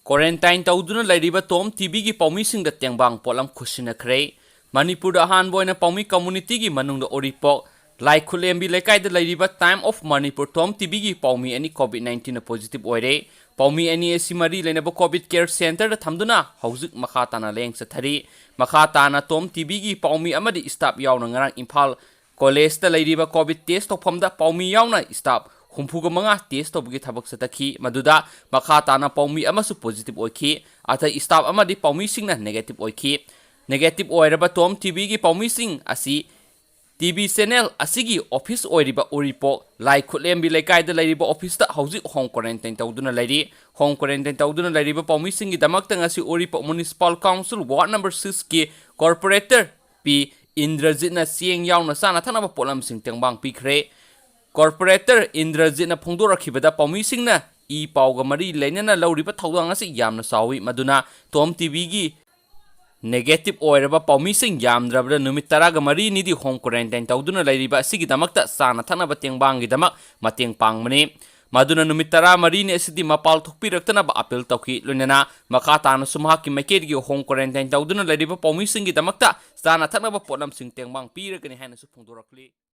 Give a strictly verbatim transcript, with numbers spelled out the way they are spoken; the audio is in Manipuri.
Quarantine ꯇꯧꯗꯨꯅ ꯂꯩꯔꯤꯕ ꯇꯣꯝ ꯇꯤꯚꯤꯒꯤ ꯄꯥꯎꯃꯤꯁꯤꯡꯗ ꯇꯦꯡꯕꯥꯡ ꯄꯣꯠꯂꯝ ꯈꯨꯠꯁꯤꯟꯅꯈ꯭ꯔꯦ꯫ ꯃꯅꯤꯄꯨꯔꯗ ꯑꯍꯥꯟꯕ ꯑꯣꯏꯅ ꯄꯥꯎꯃꯤ communityꯒꯤ ꯃꯅꯨꯡꯗ ꯎꯔꯤꯄꯣꯛ ꯂꯥꯏꯈꯨꯂꯦꯝꯕꯤ ꯂꯩꯀꯥꯏꯗ ꯂꯩꯔꯤꯕ Time of Manipur ꯇꯣꯝ ꯇꯤꯚꯤꯒꯤ ꯄꯥꯎꯃꯤ ꯑꯅꯤ COVID nineteenꯗ positive ꯑꯣꯏꯔꯦ꯫ ꯄꯥꯎꯃꯤ ꯑꯅꯤ ꯑꯁꯤ ꯃꯔꯤ ꯂꯩꯅꯕ COVID care centreꯗ ꯊꯝꯗꯨꯅ ꯍꯧꯖꯤꯛ ꯃꯈꯥ ꯇꯥꯅ ꯂꯥꯌꯦꯡ ꯆꯠꯊꯔꯤ꯫ ꯃꯈꯥ ꯇꯥꯅ ꯇꯣꯝ ꯇꯤꯚꯤꯒꯤ ꯄꯥꯎꯃꯤ ꯑꯃꯗꯤ staff ꯌꯥꯎꯅ ꯉꯔꯥꯡ ꯏꯝꯐꯥꯜ collegeꯇ ꯂꯩꯔꯤꯕ COVID test ꯇꯧꯐꯝꯗ ꯄꯥꯎꯃꯤ ꯌꯥꯎꯅ staff ꯍꯨꯝꯐꯨꯒ ꯃꯉꯥ test ꯇꯧꯕꯒꯤ ꯊꯕꯛ ꯆꯠꯊꯈꯤ꯫ ꯃꯗꯨꯗ ꯃꯈꯥ ꯇꯥꯅ ꯄꯥꯎꯃꯤ ꯑꯃꯁꯨ positive ꯑꯣꯏꯈꯤ꯫ ꯑꯇꯩ staff ꯑꯃꯗꯤ ꯄꯥꯎꯃꯤꯁꯤꯡꯅ negative ꯑꯣꯏꯈꯤ꯫ Negative ꯑꯣꯏꯔꯕ ꯇꯣꯝ ꯇꯤꯚꯤꯒꯤ ꯄꯥꯎꯃꯤꯁꯤꯡ ꯑꯁꯤ ꯇꯤꯚꯤ channel ꯑꯁꯤꯒꯤ office ꯑꯣꯏꯔꯤꯕ ꯎꯔꯤꯄꯣꯛ ꯂꯥꯏꯈꯨꯠꯂꯦꯝꯕꯤ ꯂꯩꯀꯥꯏꯗ ꯂꯩꯔꯤꯕ officeꯇ ꯍꯧꯖꯤꯛ home quarantine ꯇꯧꯗꯨꯅ ꯂꯩꯔꯤ꯫ Home quarantine ꯇꯧꯗꯨꯅ ꯂꯩꯔꯤꯕ ꯄꯥꯎꯃꯤꯁꯤꯡꯒꯤꯗꯃꯛꯇ ꯉꯁꯤ ꯎꯔꯤꯄꯣꯛ Municipal Council Ward number sixꯀꯤ corporator ꯄꯤ ꯏꯟꯗ꯭ꯔꯖꯤꯠꯅ ꯆꯦꯡ ꯌꯥꯎꯅ ꯆꯥꯅ ꯊꯛꯅꯕ ꯄꯣꯠꯂꯝꯁꯤꯡ ꯇꯦꯡꯕꯥꯡ ꯄꯤꯈ꯭ꯔꯦ꯫ Corporator ꯏꯟꯗ꯭ꯔꯖꯤꯠꯅ ꯐꯣꯡꯗꯣꯔꯛꯈꯤꯕꯗ ꯄꯥꯎꯃꯤꯁꯤꯡꯅ ꯏ ꯄꯥꯎꯒ ꯃꯔꯤ ꯂꯩꯅꯅ ꯂꯧꯔꯤꯕ ꯊꯧꯗꯥꯡ ꯑꯁꯤ ꯌꯥꯝꯅ ꯆꯥꯎꯏ, ꯃꯗꯨꯅ ꯇꯣꯝ ꯇꯤꯚꯤꯒꯤ negative ꯑꯣꯏꯔꯕ ꯄꯥꯎꯃꯤꯁꯤꯡ ꯌꯥꯝꯗ꯭ꯔꯕꯗ ꯅꯨꯃꯤꯠ ꯇꯔꯥꯒ ꯃꯔꯤꯅꯤꯗꯤ home quarantine ꯇꯧꯗꯨꯅ ꯂꯩꯔꯤꯕ ꯑꯁꯤꯒꯤꯗꯃꯛꯇ ꯆꯥꯅ ꯊꯛꯅꯕ ꯇꯦꯡꯕꯥꯡꯒꯤꯗꯃꯛ ꯃꯇꯦꯡ ꯄꯥꯡꯕꯅꯤ꯫ ꯃꯗꯨꯅ ꯅꯨꯃꯤꯠ ꯇꯔꯥꯃꯔꯤꯅꯤ ꯑꯁꯤꯗꯤ ꯃꯄꯥꯜ ꯊꯣꯛꯄꯤꯔꯛꯇꯅꯕ appeal ꯇꯧꯈꯤ꯫ ꯂꯣꯏꯅꯅ ꯃꯈꯥ ꯇꯥꯅꯁꯨ ꯃꯍꯥꯛꯀꯤ ꯃꯥꯏꯀꯩꯗꯒꯤ home quarantine ꯇꯧꯗꯨꯅ ꯂꯩꯔꯤꯕ ꯄꯥꯎꯃꯤꯁꯤꯡꯒꯤꯗꯃꯛꯇ ꯆꯥꯅ ꯊꯛꯅꯕ ꯄꯣꯠꯂꯝꯁꯤꯡ ꯇꯦꯡꯕꯥꯡ ꯄꯤꯔꯒꯅꯤ ꯍꯥꯏꯅꯁꯨ ꯐꯣꯡꯗꯣꯔꯛꯂꯤ꯫